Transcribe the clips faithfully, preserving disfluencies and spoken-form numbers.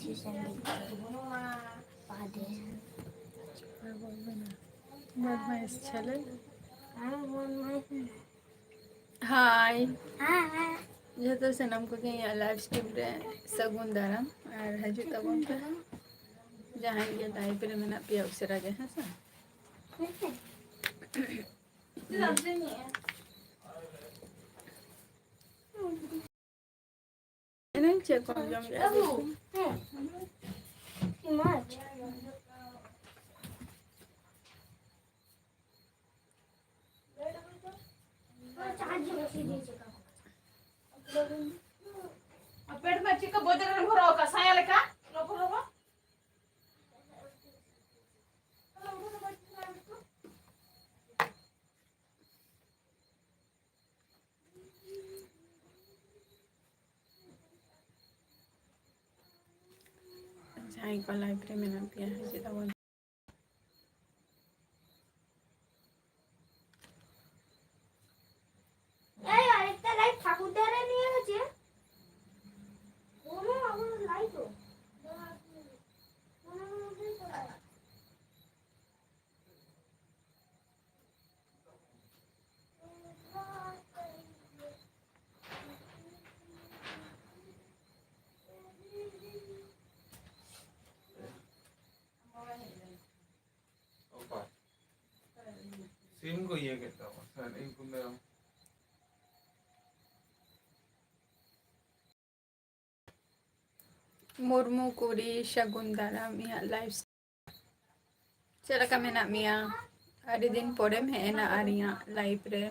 Session ᱞᱟᱹᱜᱤᱫ ᱛᱮ᱾ ᱵᱟᱫᱮ᱾ ᱵᱚᱫᱢᱟᱭᱤᱥ ᱪᱷᱮᱞᱮ᱾ ᱟᱨ ᱵᱚᱫᱢᱟᱭᱤᱥ᱾ ᱦᱟᱭ᱾ ᱦᱟᱭ᱾ ᱡᱚᱛᱚ ᱥᱟᱱᱟᱢ ᱠᱚᱜᱮ ᱤᱧᱟᱹᱜ ᱞᱟᱭᱤᱵᱷ ᱥᱴᱨᱤᱢ ᱨᱮ ᱥᱟᱹᱜᱩᱱ ᱫᱟᱨᱟᱢ᱾ ᱟᱨ ᱦᱤᱡᱩᱜ ᱛᱟᱵᱚᱱ ᱯᱮ, ᱡᱟᱦᱟᱸᱭ ᱜᱮ ᱞᱟᱭᱤᱵᱷ ᱨᱮ ᱢᱮᱱᱟᱜ ᱯᱮᱭᱟ ᱩᱥᱟᱹᱨᱟ ᱜᱮ, ᱦᱮᱸ ᱥᱮ? ᱮᱱᱟᱝ ᱪᱮᱫ ᱠᱚᱢ ᱡᱚᱢ ᱞᱮᱫᱟ? ᱦᱮᱸ᱾ ᱢᱟᱪᱷ᱾ ᱯᱮᱴ ᱢᱟ ᱪᱮᱫ ᱠᱚ ᱵᱚᱡᱚᱨ ᱨᱮᱢ ᱦᱚᱨᱚᱜ ᱟᱠᱟᱫ, ᱥᱟᱭᱟ ᱞᱮᱠᱟ? ᱞᱚᱵᱚ ᱞᱚᱵᱚ᱾ ᱡᱟᱦᱟᱸᱭ ᱠᱚ ᱞᱟᱭᱤᱵᱷ ᱨᱮ ᱢᱮᱱᱟᱜ ᱯᱮᱭᱟ, ᱦᱤᱡᱩᱜ ᱛᱟᱵᱚᱱ᱾ এই আরেকটা লাইট ঠাকুরদারে নিয়ে গেছে। কোনো আমার লাইট তো। ᱚᱠᱟ? ᱥᱤᱢ ᱠᱚ ᱤᱭᱟᱹ ᱠᱮᱫ ᱛᱟᱢᱟ, ᱥᱟᱹᱨᱤ ᱠᱚ ᱢᱮᱨᱚᱢ᱾ ᱢᱩᱨᱢᱩ ᱠᱩᱲᱤ, ᱥᱟᱹᱜᱩᱱ ᱫᱟᱨᱟᱢ ᱤᱧᱟᱹᱜ ᱞᱟᱭᱤᱵᱷ᱾ ᱪᱮᱫ ᱞᱮᱠᱟ ᱢᱮᱱᱟᱜ ᱢᱮᱭᱟ? ᱟᱹᱰᱤ ᱫᱤᱱ ᱯᱚᱨᱮᱢ ᱦᱮᱡ ᱮᱱᱟ ᱟᱨ ᱤᱧᱟᱹᱜ ᱞᱟᱭᱤᱵᱷ ᱨᱮ᱾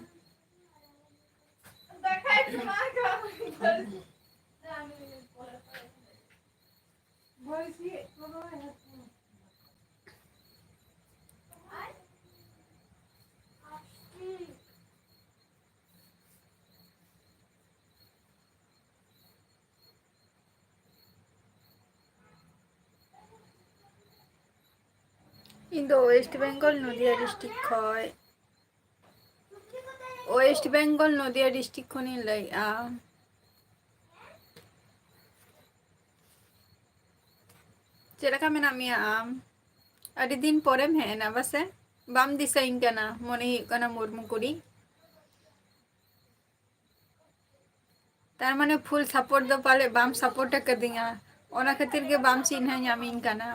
ᱤᱧ ᱫᱚ ᱳᱭᱮᱥᱴ ᱵᱮᱝᱜᱚᱞ, ᱱᱚᱫᱤᱭᱟ ᱰᱤᱥᱴᱨᱤᱠᱴ ᱠᱷᱚᱱ᱾ ᱳᱭᱮᱥᱴ ᱵᱮᱝᱜᱚᱞ, ᱱᱚᱫᱤᱭᱟ ᱰᱤᱥᱴᱨᱤᱠᱴ ᱠᱷᱚᱱᱤᱧ ᱞᱟᱹᱭᱮᱫᱼᱟ᱾ ᱪᱮᱫ ᱞᱮᱠᱟ ᱢᱮᱱᱟᱜ ᱢᱮᱭᱟ ᱟᱢ? ᱟᱹᱰᱤ ᱫᱤᱱ ᱯᱚᱨᱮᱢ ᱦᱮᱡ ᱮᱱᱟ ᱵᱟᱥᱮ? ᱵᱟᱢ ᱫᱤᱥᱟᱹᱧ ᱠᱟᱱᱟ, ᱢᱚᱱᱮ ᱦᱩᱭᱩᱜ ᱠᱟᱱᱟ ᱢᱩᱨᱢᱩ ᱠᱩᱲᱤ᱾ ᱛᱟᱨ ᱢᱟᱱᱮ full support ᱫᱚ ᱯᱟᱞᱮ ᱵᱟᱢ support ᱟᱠᱟᱫᱤᱧᱟ, ᱚᱱᱟ ᱠᱷᱟᱹᱛᱤᱨ ᱜᱮ ᱵᱟᱢ ᱪᱤᱱᱦᱟᱹ ᱧᱟᱢᱤᱧ ᱠᱟᱱᱟ᱾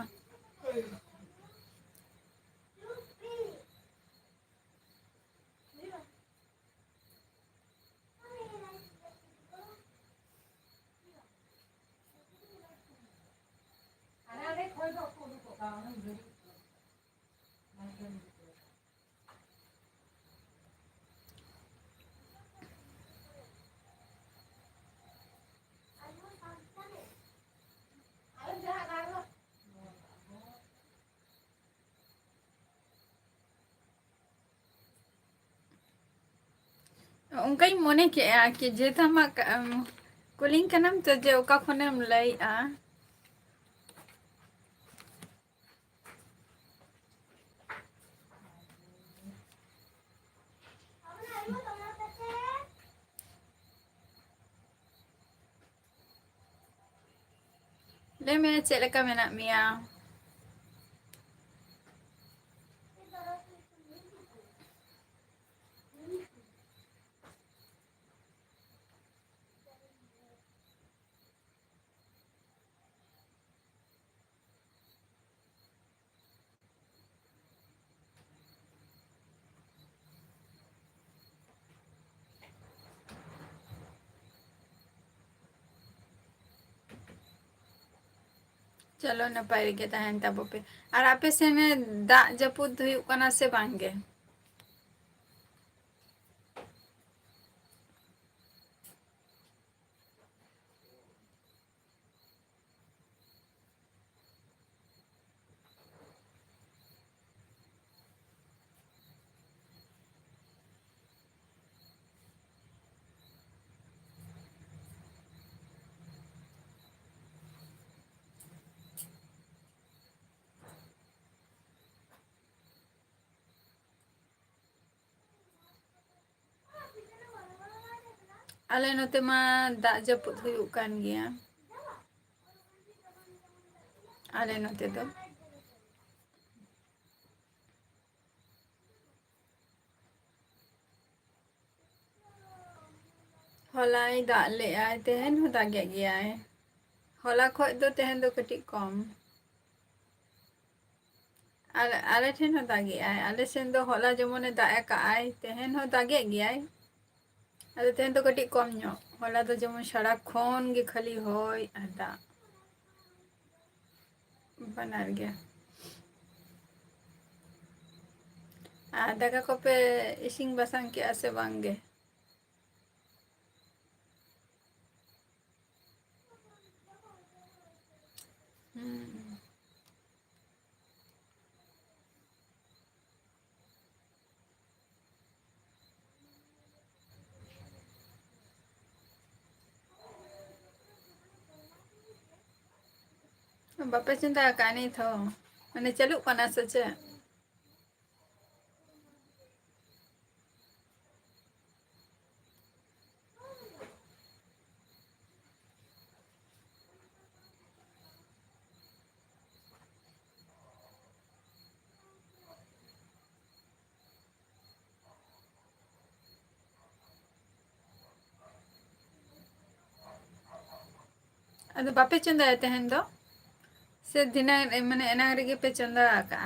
ᱚᱱᱠᱟᱧ ᱢᱚᱱᱮ ᱠᱮᱜᱼᱟ ᱠᱤ ᱡᱮᱦᱮᱛᱩ ᱟᱢᱟᱜ ᱠᱟ-, ᱮᱢ, ᱠᱩᱞᱤᱧ ᱠᱟᱱᱟᱢ ᱛᱚ ᱡᱮ ᱚᱠᱟ ᱠᱷᱚᱱᱮᱢ ᱞᱟᱹᱭᱮᱜᱼᱟ᱾ ᱞᱟᱹᱭ ᱢᱮ, ᱪᱮᱫ ᱞᱮᱠᱟ ᱢᱮᱱᱟᱜ ᱢᱮᱭᱟ? ᱪᱚᱞᱚ, ᱱᱟᱯᱟᱭ ᱨᱮᱜᱮ ᱛᱟᱦᱮᱱ ᱛᱟᱵᱚ ᱯᱮ᱾ ᱟᱨ ᱟᱯᱮ ᱥᱮᱱ ᱫᱟᱜ ᱡᱟᱹᱯᱩᱫ ᱦᱩᱭᱩᱜ ᱠᱟᱱᱟ ᱥᱮ ᱵᱟᱝ ᱜᱮ? ᱟᱞᱮ ᱱᱚᱛᱮ ᱢᱟ ᱫᱟᱜ ᱡᱟᱹᱯᱩᱫ ᱦᱩᱭᱩᱜ ᱠᱟᱱ ᱜᱮᱭᱟ᱾ ᱟᱞᱮ ᱱᱚᱛᱮ ᱫᱚ᱾ ᱦᱚᱞᱟᱭ ᱫᱟᱜ ᱞᱮᱜᱼᱟᱭ, ᱛᱮᱦᱮᱧ ᱦᱚᱸ ᱫᱟᱜᱮᱜ ᱜᱮᱭᱟᱭ᱾ ᱦᱚᱞᱟ ᱠᱷᱚᱡ ᱫᱚ ᱛᱮᱦᱮᱧ ᱫᱚ ᱠᱟᱹᱴᱤᱡ ᱠᱚᱢ᱾ ᱟᱨ ᱟᱞᱮ ᱴᱷᱮᱱ ᱦᱚᱸ ᱫᱟᱜᱮᱜᱼᱟᱭ᱾ ᱟᱞᱮ ᱥᱮᱱ ᱫᱚ ᱦᱚᱞᱟ ᱡᱮᱢᱚᱱᱮ ᱫᱟᱜ ᱟᱠᱟᱜᱼᱟᱭ, ᱛᱮᱦᱮᱧ ᱦᱚᱸ ᱫᱟᱜᱮᱜ ᱜᱮᱭᱟᱭ᱾ ᱟᱫᱚ ᱛᱮᱦᱮᱧ ᱫᱚ ᱠᱟᱹᱴᱤᱡ ᱠᱚᱢ ᱧᱚᱜ᱾ ᱦᱚᱞᱟ ᱫᱚ ᱡᱮᱢᱚᱱ ᱥᱟᱨᱟᱠᱷᱚᱱ ᱜᱮ ᱠᱷᱟᱹᱞᱤ ᱦᱚᱭ ᱟᱨ ᱫᱟᱜ᱾ ᱵᱟᱱᱟᱨ ᱜᱮ᱾ ᱟᱨ ᱫᱟᱠᱟ ᱠᱚᱯᱮ ᱤᱥᱤᱱ ᱵᱟᱥᱟᱝ ᱠᱮᱜᱼᱟ ᱥᱮ ᱵᱟᱝ ᱜᱮ? ᱦᱩᱸ᱾ ᱵᱟᱯᱮ ᱪᱚᱸᱫᱟ ᱟᱠᱟᱫᱼᱟ ᱱᱤᱛ ᱦᱚᱸ? ᱢᱟᱱᱮ ᱪᱟᱹᱞᱩᱜ ᱠᱟᱱᱟ ᱥᱮ ᱪᱮᱫ? ᱟᱫᱚ ᱵᱟᱯᱮ ᱪᱚᱸᱫᱟᱭᱟ ᱛᱮᱦᱮᱧ ᱫᱚ? ᱥᱮ ᱫᱷᱤᱱᱟᱹᱝ, ᱢᱟᱱᱮ ᱮᱱᱟᱝ ᱨᱮᱜᱮ ᱯᱮ ᱪᱚᱸᱫᱟ ᱟᱠᱟᱜᱼᱟ?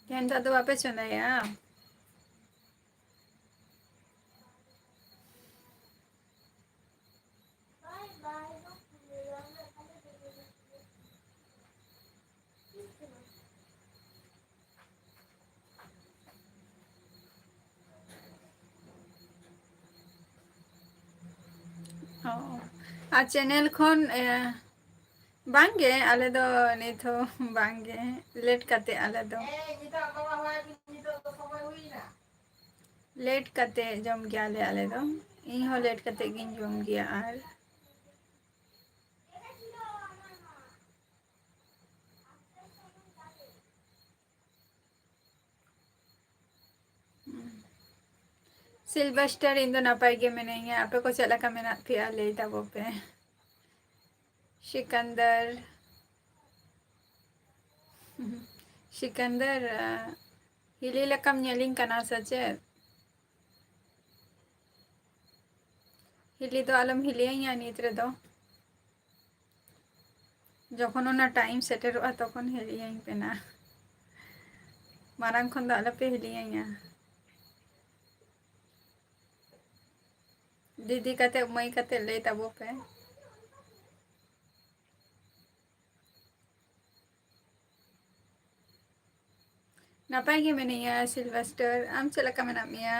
ᱛᱮᱦᱮᱧ ᱫᱚ ᱟᱫᱚ ᱵᱟᱯᱮ ᱪᱚᱸᱫᱟᱭᱟ? ᱚ, ᱟᱨ channel ᱠᱷᱚᱱ, ᱮ, ᱵᱟᱝᱜᱮ, ᱟᱞᱮ ᱫᱚ ᱱᱤᱛ ᱦᱚᱸ ᱵᱟᱝᱜᱮ, late ᱠᱟᱛᱮ ᱟᱞᱮ ᱫᱚ᱾ Late ᱠᱟᱛᱮ ᱡᱚᱢ ᱜᱮᱭᱟᱞᱮ ᱟᱞᱮ ᱫᱚ᱾ ᱤᱧ ᱦᱚᱸ late ᱠᱟᱛᱮ ᱜᱤᱧ ᱡᱚᱢ ᱜᱮᱭᱟ᱾ ᱟᱨ ᱥᱤᱞᱵᱷᱟᱥᱴᱟᱨ, ᱤᱧ ᱫᱚ ᱱᱟᱯᱟᱭ ᱜᱮ ᱢᱤᱱᱟᱹᱧᱟ᱾ ᱟᱯᱮ ᱠᱚ ᱪᱮᱫ ᱞᱮᱠᱟ ᱢᱮᱱᱟᱜ ᱯᱮᱭᱟ? ᱞᱟᱹᱭ ᱛᱟᱵᱚ ᱯᱮ᱾ ᱥᱤᱠᱟᱱᱫᱟᱨ, ᱥᱤᱠᱟᱱᱫᱟᱨ, ᱟᱸ, ᱦᱤᱞᱤ ᱞᱮᱠᱟᱢ ᱧᱮᱞᱤᱧ ᱠᱟᱱᱟ ᱥᱮ ᱪᱮᱫ? ᱦᱤᱞᱤ ᱫᱚ ᱟᱞᱚᱢ ᱦᱤᱞᱤᱭᱟᱹᱧᱟ ᱱᱤᱛ ᱨᱮᱫᱚ᱾ ᱡᱚᱠᱷᱚᱱ ᱚᱱᱟ time ᱥᱮᱴᱮᱨᱚᱜᱼᱟ, ᱛᱚᱠᱷᱚᱱ ᱦᱤᱞᱤᱭᱟᱹᱧ ᱯᱮ ᱱᱟ᱾ ᱢᱟᱨᱟᱝ ᱠᱷᱚᱱ ᱫᱚ ᱟᱞᱚᱯᱮ ᱦᱤᱞᱤᱭᱟᱹᱧᱟ᱾ ᱫᱤᱫᱤ ᱠᱟᱛᱮ, ᱢᱟᱹᱭ ᱠᱟᱛᱮ ᱞᱟᱹᱭ ᱛᱟᱵᱚ ᱯᱮ᱾ ᱱᱟᱯᱟᱭ ᱜᱮ ᱢᱤᱱᱟᱹᱧᱟ ᱥᱤᱞᱵᱷᱟᱥᱴᱟᱨ, ᱟᱢ ᱪᱮᱫ ᱞᱮᱠᱟ ᱢᱮᱱᱟᱜ ᱢᱮᱭᱟ?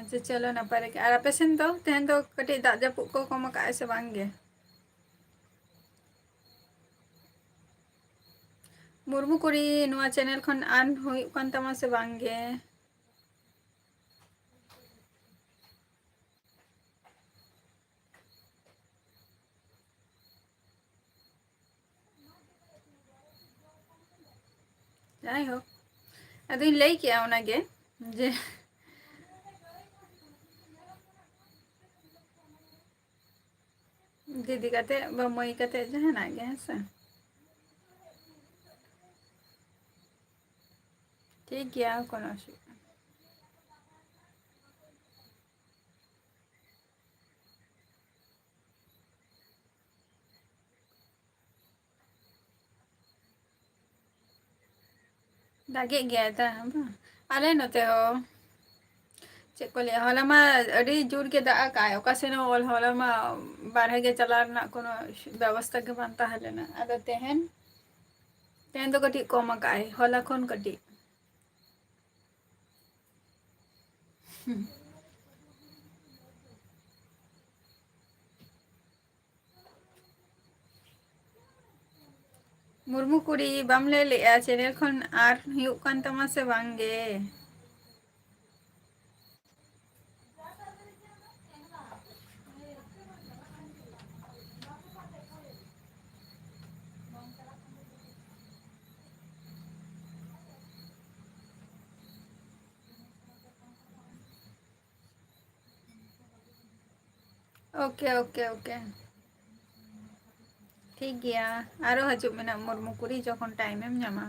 ᱟᱪᱪᱷᱟ, ᱪᱚᱞᱚ, ᱱᱟᱯᱟᱭ ᱨᱮᱜᱮ᱾ ᱟᱨ ᱟᱯᱮ ᱥᱮᱱ ᱫᱚ ᱛᱮᱦᱮᱧ ᱫᱚ ᱠᱟᱹᱴᱤᱡ ᱫᱟᱜ ᱡᱟᱹᱯᱩᱫ ᱠᱚ ᱠᱚᱢ ᱟᱠᱟᱫᱼᱟᱭ ᱥᱮ ᱵᱟᱝ ᱜᱮ? ᱢᱩᱨᱢᱩ ᱠᱩᱲᱤ, ᱱᱚᱣᱟ channel ᱠᱷᱚᱱ earn ᱦᱩᱭᱩᱜ ᱠᱟᱱ ᱛᱟᱢᱟ ᱥᱮ ᱵᱟᱝ ᱜᱮ? ᱡᱟᱭᱦᱳᱠ, ᱟᱫᱚᱧ ᱞᱟᱹᱭ ᱠᱮᱜᱼᱟ ᱚᱱᱟᱜᱮ, ᱡᱮ ᱫᱤᱫᱤ ᱠᱟᱛᱮ ᱵᱟ ᱢᱟᱹᱭ ᱠᱟᱛᱮ ᱡᱟᱦᱟᱱᱟᱜ ᱜᱮ, ᱦᱮᱸ ᱥᱮ? ᱴᱷᱤᱠ ᱜᱮᱭᱟ, ᱠᱳᱱᱳ ᱚᱥᱩᱵᱤᱫᱷᱟ᱾ ᱫᱟᱜᱮᱜ ᱜᱮᱭᱟᱭ ᱛᱟ, ᱵᱟᱝ? ᱟᱞᱮ ᱱᱚᱛᱮ ᱦᱚᱸ, ᱪᱮᱫ ᱠᱚ ᱞᱟᱹᱭᱟ, ᱦᱚᱞᱟ ᱢᱟ ᱟᱹᱰᱤ ᱡᱳᱨ ᱜᱮ ᱫᱟᱜ ᱟᱠᱟᱜᱼᱟᱭ, ᱚᱠᱟ ᱥᱮᱱ ᱦᱚᱸ ᱚᱞ, ᱦᱚᱞᱟ ᱢᱟ ᱵᱟᱨᱦᱮ ᱜᱮ ᱪᱟᱞᱟᱣ ᱨᱮᱱᱟᱜ ᱠᱳᱱᱳ ᱵᱮᱵᱚᱥᱛᱷᱟ ᱜᱮ ᱵᱟᱝ ᱛᱟᱦᱮᱸ ᱞᱮᱱᱟ᱾ ᱟᱫᱚ ᱛᱮᱦᱮᱧ, ᱛᱮᱦᱮᱧ ᱫᱚ ᱠᱟᱹᱴᱤᱡ ᱠᱚᱢ ᱟᱠᱟᱜᱼᱟᱭ, ᱦᱚᱞᱟ ᱠᱷᱚᱱ ᱠᱟᱹᱴᱤᱡ᱾ ᱢᱩᱨᱢᱩ ᱠᱩᱲᱤ, ᱵᱟᱢ ᱞᱟᱹᱭ ᱞᱮᱜᱼᱟ, channel ᱠᱷᱚᱱ earn ᱦᱩᱭᱩᱜ ᱠᱟᱱ ᱛᱟᱢᱟ ᱥᱮ ᱵᱟᱝ ᱜᱮ? Okay, okay, okay. ᱴᱷᱤᱠ ᱜᱮᱭᱟ, ᱟᱨᱚ ᱦᱤᱡᱩᱜ ᱢᱮ ᱱᱟᱜ ᱢᱩᱨᱢᱩ ᱠᱩᱲᱤ, ᱡᱚᱠᱷᱚᱱ ᱴᱟᱭᱤᱢ ᱮᱢ ᱧᱟᱢᱟ᱾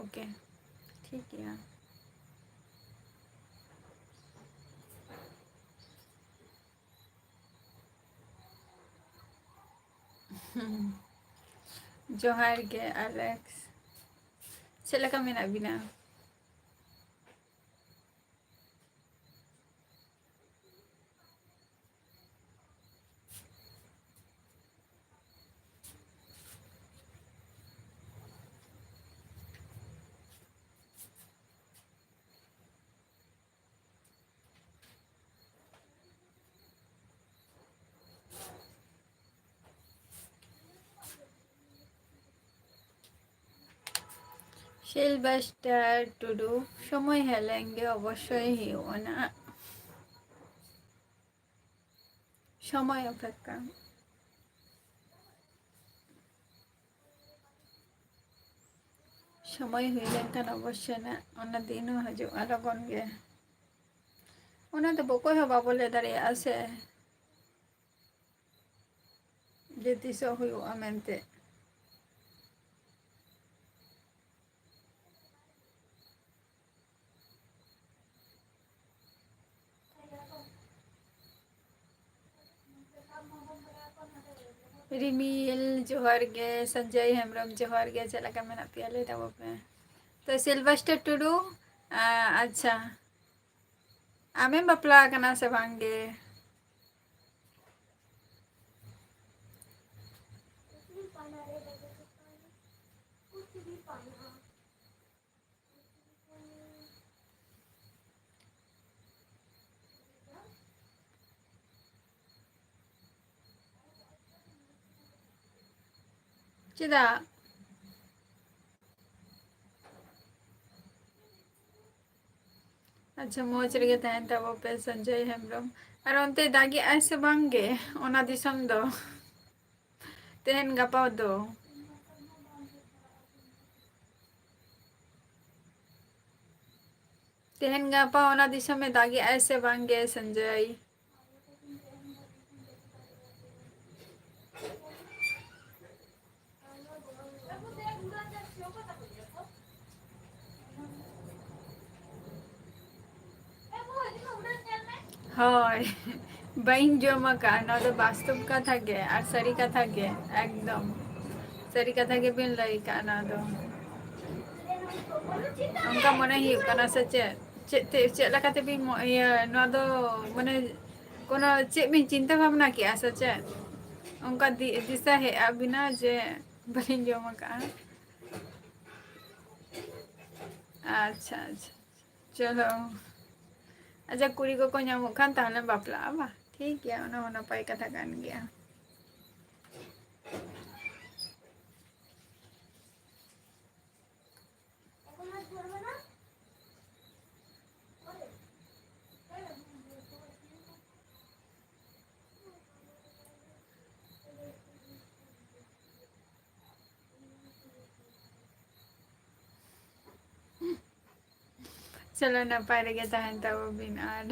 ᱳᱠᱮ, ᱴᱷᱤᱠ ᱜᱮᱭᱟ᱾ ᱡᱚᱦᱟᱨ ᱜᱮ ᱟᱞᱮᱠᱥ, ᱪᱮᱫ ᱞᱮᱠᱟ ᱢᱮᱱᱟᱜ ᱵᱤᱱᱟ? ᱥᱤᱞᱵᱷᱮᱥᱴᱟᱨ ᱴᱩᱰᱩ, ᱥᱚᱢᱚᱭ ᱦᱮᱡ ᱞᱮᱱ ᱜᱮ ᱚᱵᱚᱥᱥᱳᱭ ᱦᱩᱭᱩᱜᱼᱟ ᱱᱟᱜ᱾ ᱥᱚᱢᱚᱭ ᱚᱯᱮᱠᱠᱷᱟ᱾ ᱥᱚᱢᱚᱭ ᱦᱩᱭ ᱞᱮᱱᱠᱷᱟᱱ ᱚᱵᱚᱥᱥᱳᱭ ᱱᱟᱜ ᱚᱱᱟ ᱫᱤᱱ ᱦᱚᱸ ᱦᱤᱡᱩᱜᱼᱟ ᱞᱚᱜᱚᱱ ᱜᱮ᱾ ᱚᱱᱟ ᱫᱚ ᱚᱠᱚᱭ ᱦᱚᱸ ᱵᱟᱵᱚ ᱞᱟᱹᱭ ᱫᱟᱲᱮᱭᱟᱜᱼᱟ ᱥᱮ, ᱡᱮ ᱛᱤᱥᱚᱜ ᱦᱩᱭᱩᱜᱼᱟ ᱢᱮᱱᱛᱮ᱾ ᱨᱤᱢᱤᱞ, ᱡᱚᱦᱟᱨ ᱜᱮ᱾ ᱥᱚᱧᱡᱚᱭ ᱦᱮᱢᱵᱨᱚᱢ, ᱡᱚᱦᱟᱨ ᱜᱮ᱾ ᱪᱮᱫ ᱞᱮᱠᱟ ᱢᱮᱱᱟᱜ ᱯᱮᱭᱟ? ᱞᱟᱹᱭ ᱛᱟᱵᱚ ᱯᱮ᱾ ᱛᱚ, ᱥᱤᱞᱵᱷᱟᱥᱴᱟᱨ ᱴᱩᱰᱩ, ᱟ-, ᱟᱪᱪᱷᱟ, ᱟᱢᱮᱢ ᱵᱟᱯᱞᱟ ᱟᱠᱟᱱᱟ ᱥᱮ ᱵᱟᱝ ᱜᱮ? ᱪᱮᱫᱟᱜ? ᱟᱪᱪᱷᱟ, ᱢᱚᱡᱽ ᱨᱮᱜᱮ ᱛᱟᱦᱮᱱ ᱛᱟᱵᱚ ᱯᱮ, ᱥᱚᱧᱡᱚᱭ ᱦᱮᱢᱵᱨᱚᱢ᱾ ᱟᱨ ᱚᱱᱛᱮ ᱫᱟᱜᱮᱜᱼᱟᱭ ᱥᱮ ᱵᱟᱝ ᱜᱮ ᱚᱱᱟ ᱫᱤᱥᱚᱢ ᱫᱚ? ᱛᱮᱦᱮᱧ ᱜᱟᱯᱟ ᱫᱚ, ᱛᱮᱦᱮᱧ ᱜᱟᱯᱟ ᱚᱱᱟ ᱫᱤᱥᱚᱢᱮ ᱫᱟᱜᱮᱜᱼᱟᱭ ᱥᱮ ᱵᱟᱝ ᱜᱮ, ᱥᱚᱧᱡᱚᱭ? ᱦᱳᱭ, ᱵᱟᱹᱧ ᱡᱚᱢ ᱟᱠᱟᱫᱼᱟ᱾ ᱱᱚᱣᱟ ᱫᱚ ᱵᱟᱥᱛᱚᱵ ᱠᱟᱛᱷᱟ ᱜᱮ ᱟᱨ ᱥᱟᱹᱨᱤ ᱠᱟᱛᱷᱟ ᱜᱮ, ᱮᱠᱫᱚᱢ ᱥᱟᱹᱨᱤ ᱠᱟᱛᱷᱟ ᱜᱮᱵᱤᱱ ᱞᱟᱹᱭ ᱟᱠᱟᱫᱼᱟ᱾ ᱱᱚᱣᱟ ᱫᱚ ᱚᱱᱠᱟ ᱢᱚᱱᱮ ᱦᱩᱭᱩᱜ ᱠᱟᱱᱟ ᱥᱮ ᱪᱮᱫ? ᱪᱮᱫ ᱛᱮ, ᱪᱮᱫ ᱞᱮᱠᱟ ᱛᱮᱵᱤᱱ ᱢᱚ-, ᱤᱭᱟᱹ, ᱱᱚᱣᱟ ᱫᱚ ᱢᱟᱱᱮ ᱠᱳᱱᱳ ᱪᱮᱫ ᱵᱤᱱ ᱪᱤᱱᱛᱟᱹ ᱵᱷᱟᱵᱽᱱᱟ ᱠᱮᱜᱼᱟ ᱥᱮ ᱪᱮᱫ? ᱚᱱᱠᱟ ᱫᱤ-, ᱫᱤᱥᱟᱹ ᱦᱮᱡ ᱟᱫ ᱵᱤᱱᱟ ᱡᱮ ᱵᱟᱹᱞᱤᱧ ᱡᱚᱢ ᱟᱠᱟᱫᱼᱟ᱾ ᱟᱪᱪᱷᱟ, ᱟᱪᱪᱷᱟ, ᱪᱚᱞᱚ᱾ ᱟᱪᱪᱷᱟ, ᱠᱩᱲᱤ ᱠᱚᱠᱚ ᱧᱟᱢᱚᱜ ᱠᱷᱟᱱ ᱛᱟᱦᱚᱞᱮ ᱵᱟᱯᱞᱟᱜᱼᱟ, ᱵᱟᱝ? ᱴᱷᱤᱠ ᱜᱮᱭᱟ, ᱚᱱᱟ ᱦᱚᱸ ᱱᱟᱯᱟᱭ ᱠᱟᱛᱷᱟ ᱠᱟᱱ ᱜᱮᱭᱟ᱾ ᱪᱚᱞᱚ, ᱱᱟᱯᱟᱭ ᱨᱮᱜᱮ ᱛᱟᱦᱮᱱ ᱛᱟᱵᱚ ᱵᱤᱱ ᱟᱨ